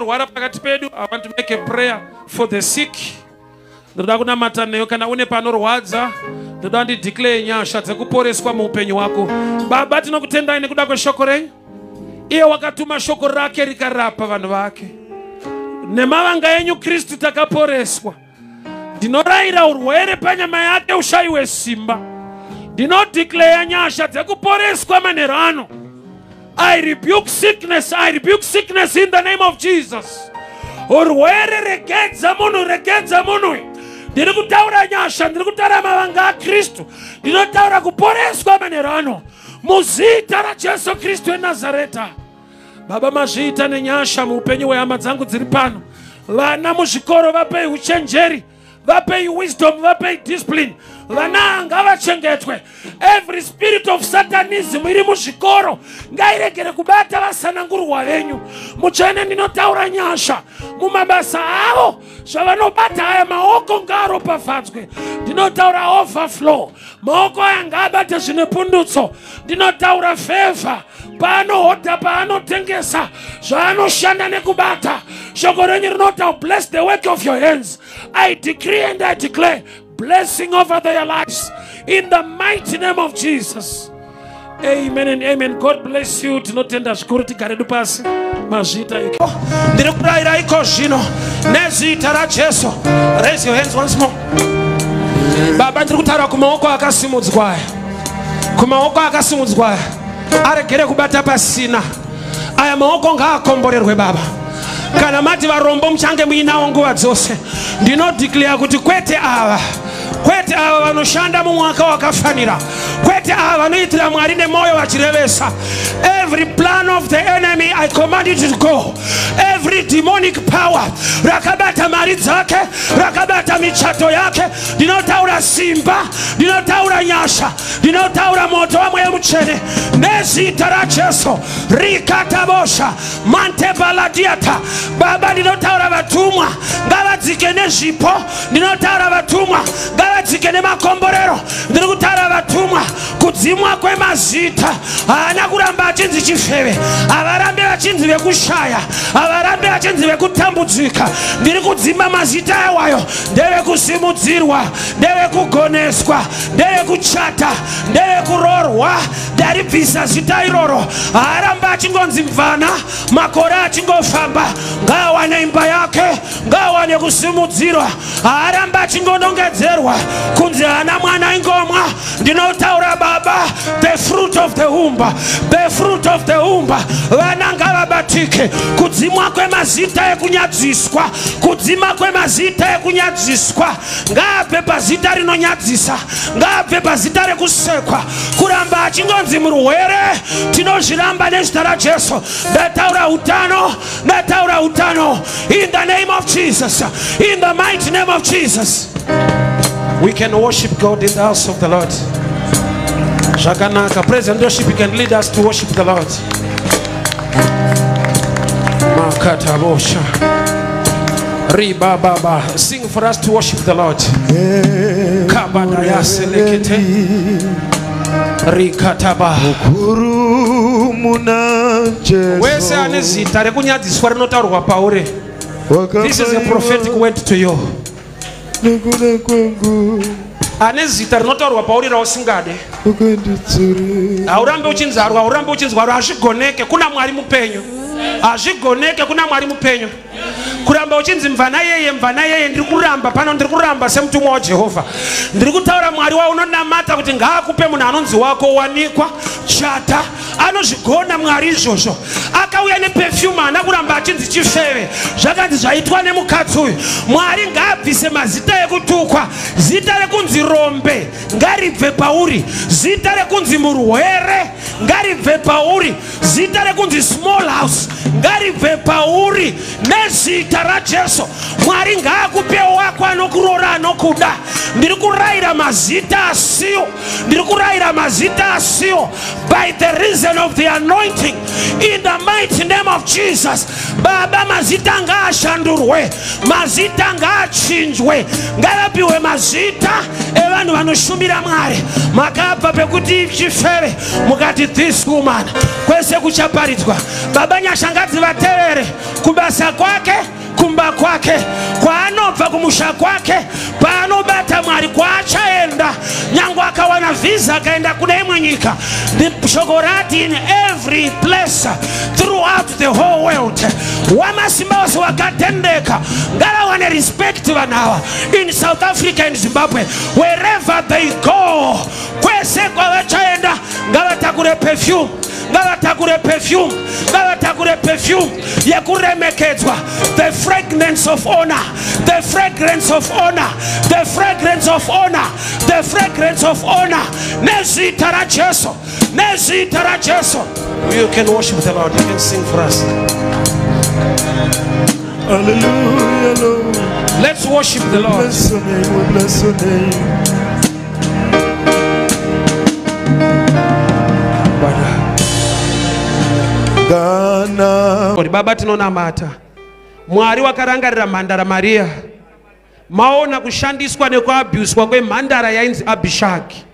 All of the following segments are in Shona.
Rwara pakati pedu, I want to make a prayer for the sick. Ndoda kunamata newe kana une panorwadza. Ndoda ndideclare nyasha dzekuporeswa muupenyu hwako. Baba, tinokutendai nekuda kweshoko renyu. Iye wakatuma shoko rake rikarapa vanhu vake. Nemavanga enyu Kristu takaporeswa. Ndinorayira urwere panyama yake ushayiwe simba. Ndinodeclare nyasha dzekuporeswa manheru ano. I rebuke sickness. I rebuke sickness in the name of Jesus. Urwere regedza munhu, regedza munhu. Ndiri kutaura nyasha, ndiri kutaura mavanga aKristu. Ndinotaura kuporeswa manheru ano. Muzita raJesu Kristu weNazareta. Baba, mazviita nenyasha muupenyu hwehama dzangu dziri pano. Vana muzvikoro vapei uchenjeri, vapei wisdom, vapei discipline. Vana ngavachengetwe. Every spirit of satanism iri muzvikoro ngairegere kubata vasanangurwa venyu. Mutsvene, ndinotaura nyasha mumabasa avo, zvavanobata aya maoko ngaaropafadzwe. Ndinotaura overflow, maoko aya ngaabate zvine pundutso. Ndinotaura favor paanohodha, paanotengesa, zvaanoshanda nekubata. Shoko renyu rinota, "Bless the work of your hands." I decree and I declare blessing over their lives in the mighty name of Jesus. Amen and amen. God bless you. Tinotenda zvikuru. Tigaredu pasi. Mazviita. Ndiri kurayira iko zvino nezita raJesu. Raise your hands once more. Baba, ndiri kutaura kumaoko akasimudzwa aya, kumaoko akasimudzwa aya, aregere kubata pasina. Aya maoko ngaakomborerwe. Baba, kana mati varombo muchange muinawo nguva dzose, ndinodeclare kuti kwete ava, kwete ava vanoshanda mumwaka wakafanira, kwete ava vanoitira Mwari nemwoyo vachirevesa. Every plan of the enemy, I command it to go. Every demonic power rakabata mari dzake, rakabata michato yake, ndinotaura simba, ndinotaura nyasha, ndinotaura moto wamweya mutsvene nezita raJesu. Rikatabosha mantebaladiata. Baba, ndinotaura vatumwa ngavadzike nezvipo. Ndinotaura vatumwa ngavadzike nemakomborero. Ndiri kutaura vatumwa, kudzimwa kwemazita. Haana kuramba achinzi chifeve, havarambe vachinzi vekushaya, havarambe vachinzi vekutambudzika. Ndiri kudzima mazita awayo. Ndevekusimudzirwa, ndevekugoneswa, ndevekuchata, ndevekuroorwa. Ndaribvisa zita iroro. Haaramba achingonzi mvana. Makore achingofamba, ngaawane imba yake, ngaawane kusimudzirwa. Haaramba achingonongedzerwa kunzi haana mwana, ingomwa. Ndinotaura, Baba, the fruit of the womb, the fruit of the womb. Vana ngavabatike. Kudzimwa kwemazita ekunyadziswa, kudzima kwemazita ekunyadziswa. Ngaabve pazita rinonyadzisa, ngaabve pazita rekusekwa. Kuramba achingonzi murwere, tinozviramba nezita raJesu. Ndataura utano, ndataura utano in the name of Jesus, in the mighty name of Jesus. We can worship God in the house of the Lord. Zvakanaka. Praise and worship, you can lead us to worship the Lord. Makatabosha ribababa. Sing for us to worship the Lord. Kabadayaselekete rikataba. Mukuru muna Jesu. Wese ane zita rekunyadziswa rinotaurwa pauri, this is a prophetic word to you. Nekuda kwangu. Ane zita rinotaurwa pauri rausingade, ukanditsuri. Haurambe uchinzarwa, haurambe uchinzwarwa. Hazvigoneke kuna Mwari mupenyu, hazvigoneke kuna Mwari mupenyu kuramba uchinzi mvana yeye, mvana yeye. Ndiri kuramba pano, ndiri kuramba semutumwa waJehovha. Ndiri kutaura Mwari waunonamata kuti ngaakupe munhu anonzi wako. Wanikwa, chata. Anozvigona Mwari izvozvo. Akauya neperfume, haana kuramba achinzi chifeve. Zvakanzi zvaitwa nemukadzi uyu. Mwari ngaabvise mazita ekutukwa. Zita rekunzi rombe ngaribve pauri. Zita rekunzi murwere ngaribve pauri. Zita rekunzi small house ngaribve pauri nezita raJesu. Mwari ngaakupe wako anokuroora, anokuda. Ndiri kurayira mazita asiwo, ndiri kurayira mazita asiwo by the reason of the anointing in the mighty name of Jesus. Baba, mazita ngaatsvene. ngaashandurwe, mazita ngaachinjwe, ngavapiwe mazita evanhu vanoshumira Mwari. Makabva pekuti chifeve mukati this woman, kwese kuchaparidzwa. Baba, nyasha ngadzivatevere kubasa kwake, kumba kwake, kwaanobva, kumusha kwake, paanobata Mwari, kwaachaenda, nyange akawana vhisa akaenda kune imwe nyika. Shoko rati in every place throughout the whole world, wamasimba ose wakatendeka ngavawane respect vanhu ava in South Africa and Zimbabwe, wherever they go, kwese kwavachaenda ngavatakure perfume, ngavatakure perfume, ngavatakure perfume yekuremekedzwa, the fragrance of honor, the fragrance of honor, the fragrance of honor, the fragrance of honor. Nezita raJesu, nezita raJesu. You can worship the Lord, you can sing for us. Hallelujah, Lord. Let's worship the Lord. Bless your name, we bless your name. Ghana. Baba, tinonamata. Mwari wakarangarira mhandara Maria. Maona kushandiswa nekuabhuswa kwemhandara yainzi Abhishagi.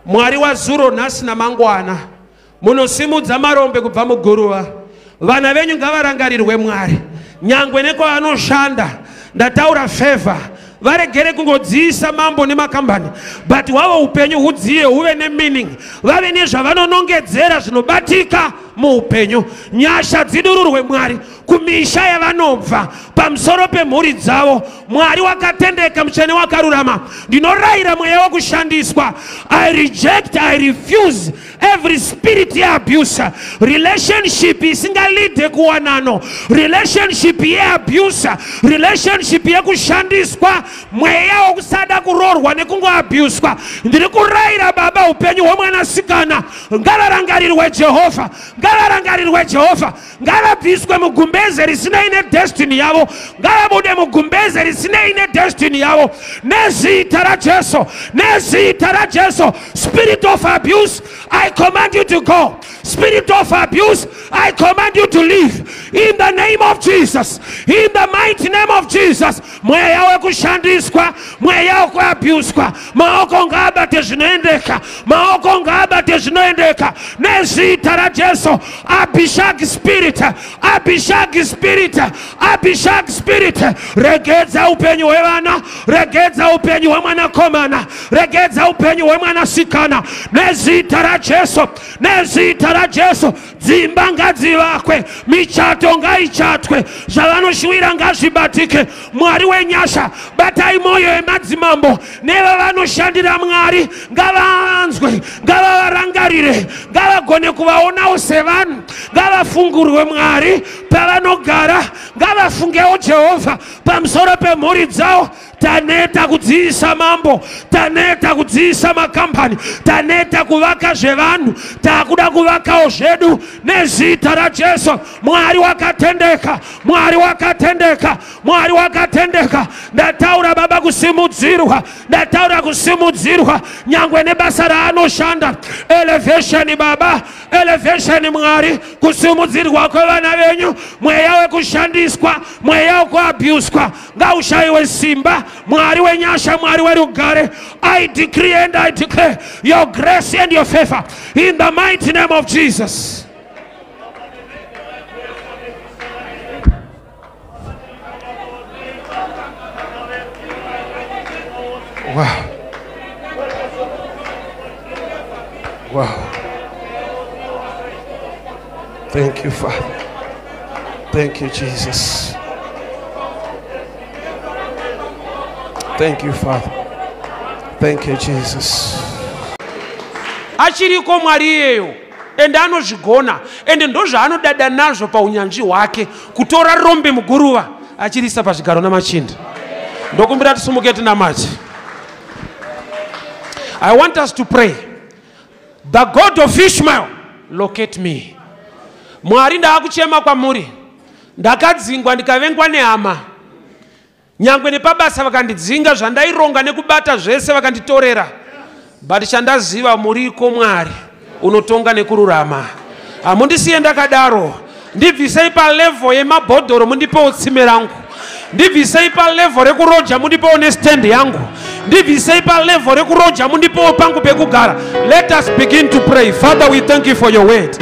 Mwari wazuro, nhasi namangwana, munosimudza marombe kubva muguruva. Vana venyu ngavarangarirwe, Mwari, nyangwe nekwavanoshanda. Ndataura favor, varegere kungodziisa mambo nemakambani, but hwavo upenyu hudziye, huve nemeaning, vave nezvavanonongedzera zvinobatika muupenyu. Nyasha dzidururwe, Mwari, kumisha yavanobva, pamusoro pemhuri dzavo. Mwari wakatendeka, mutsvene, wakarurama, ndinorayira mweya wokushandiswa. I reject, I refuse every spirit yeabuse, relationship isingaleade kuwanano, relationship yeabuse, relationship yekushandiswa, mweya wokusada kuroorwa nekungoabuswa. Ndiri kurayira, Baba, upenyu hwemwanasikana ngavarangarirwe, Jehovha, ngavarangarirwe, Jehovha. Ngavabviswe mugumbeze risinei nedestiny yavo, ngavabude mugumbeze risinei nedestiny yavo, nezita raJesu, nezita raJesu. Spirit of abuse, I command you to go. Spirit of abuse, I command you to leave in the name of Jesus, in the mighty name of Jesus. Mweya wekushandiswa, mweya wekuabuswa, maoko ngaabate zvinoendeka, maoko ngaabate zvinoendeka, nezita raJesu. Abishag spirit, Abishag spirit, Abishag spirit, regedza upenyu hwevana, regedza upenyu hwemwanakomana, regedza upenyu hwemwanasikana, nezita raJesu, nezita raJesu. Dzimba ngadzivakwe, michato ngaichatwe, zvavanoshuwira ngazvibatike. Mwari wenyasha, batai mwoyo yemadzimambo nevavanoshandira. Mwari, ngavavanzwe, ngavavarangarire, ngavagone kuvaonawo sevanhu, ngavafungurwe. Mwari, pavanogara ngavafungewo Jehovha pamusoro pemhuri dzavo. Taneta kudziisa mambo, taneta kudziisa makambani, taneta kuvaka zvevanhu, taakuda kuvakawo zvedu, nezita raJesu. Mwari wakatendeka, Mwari wakatendeka, Mwari wakatendeka. Ndataura, Baba, kusimudzirwa, ndataura kusimudzirwa, nyangwe nebasa raanoshanda. Elevation, Baba, elevation. Mwari, kusimudzirwa kwevana venyu. Mweya wekushandiswa, mweya wekuabhuswa ngaushayiwe simba. Mwari wenyasha, Mwari werugare, I decree and I declare your grace and your favor in the mighty name of Jesus. Wow. Thank you, Father. Thank you, Jesus. Thank you, Father. Thank you, Jesus. Achiriko Mwari iyeyo, ende anozvigona, ende ndozvaanodada nazvo paunyanzvi hwake, kutora rombe muguruva achirisa pazvigaro namachinda. Ndokumbira tisumuke tinamate. I want us to pray. The God of Ishmael, locate me. Mwari, ndaakuchema kwamuri. Ndakadzingwa, ndikavengwa nehama, nyangwe nepabasa vakandidzinga, zvandaironga nekubata zvese vakanditorera, but chandaziva, muriko Mwari unotonga nekururama. Hamundisiye ndakadaro. Ndibvisei palevel yemabhodhoro, mundipewo tsime rangu. Ndibvisei palevel rekuroja, mundipewo nestand yangu. Ndibvisei palevel rekuroja, mundipewo pangu pekugara. Let us begin to pray. Father, we thank you for your word.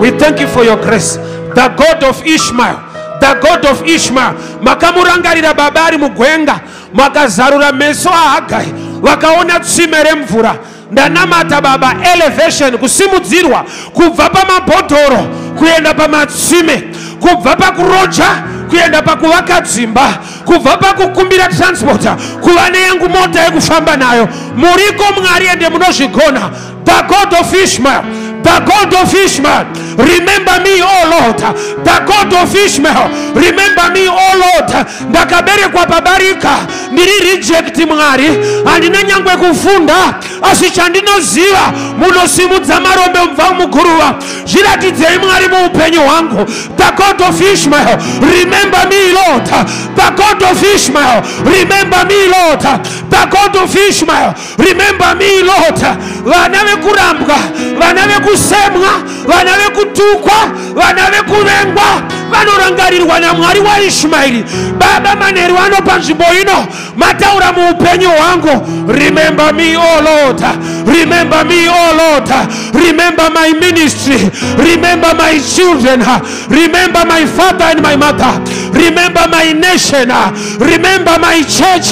We thank you for your grace. The God of Ishmael, the God of Ishmael, makamurangarira baba ari mugwenga, makazarura meso aHagai, vakaona tsime remvura. Ndanamata baba, elevation, kusimudzirwa kubva pamabhodhoro kuenda pamatsime, kubva pakuroja kuenda pakuvaka dzimba, kubva pakukumbira transport kuva neyangu mota yekufamba nayo. Muriko Mwari, ende munozvigona. The God of Ishmael, the God of Ishmael, remember me, O Lord. The God of Ishmael, remember me, O Lord. Ndakaberekwa pabarika, ndiri reject Mwari, handina nyangwe kufunda, asi chandinoziva, munosimudza marombe mubva muguruva. Zviratidzei Mwari muupenyu hwangu. The God of Ishmael, remember me, Lord. The God of Ishmael, remember me, Lord. The God of Ishmael, remember me, Lord. Vana vekurambwa, vana vekusemwa, vana vekutukwa, vana vekuvengwa vanorangarirwa naMwari waIshmaeri. Baba, manheru ano panzvimbo ino mataura muupenyu hwangu. Remember me, O Lord. Remember me, O Lord. Remember my ministry. Remember my children. Remember my father and my mother. Remember my nation. Remember my church.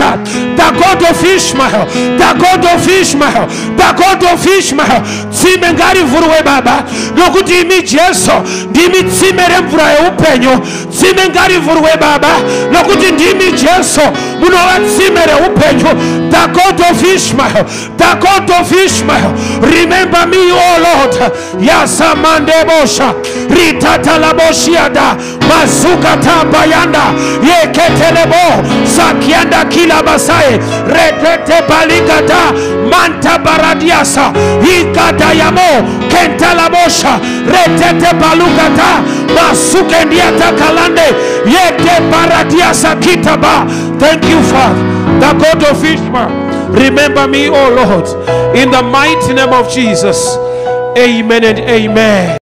The God of Ishmael, the God of Ishmael, the God of Ishmael, tsime ngarivhurwe baba, nokuti imi Jesu ndimi tsime remvura yeupenyu. Tsime ngarivhurwe baba, nokuti ndimi Jesu munova tsime reupenyu. The God of Ishmael, the God of Ishmael, remember me, O Lord. Yasamandebosha ritatalaboshiada mazukatabayanda yeketelebo sakianda kila basaye retete balikata manta baradiasa ikadayamo kentalabosha retete balukata masukendiata kalande yete baradiasa kitaba. Thank you, Father, the God of Ishmael. Remember me, O Lord, in the mighty name of Jesus. Amen and amen.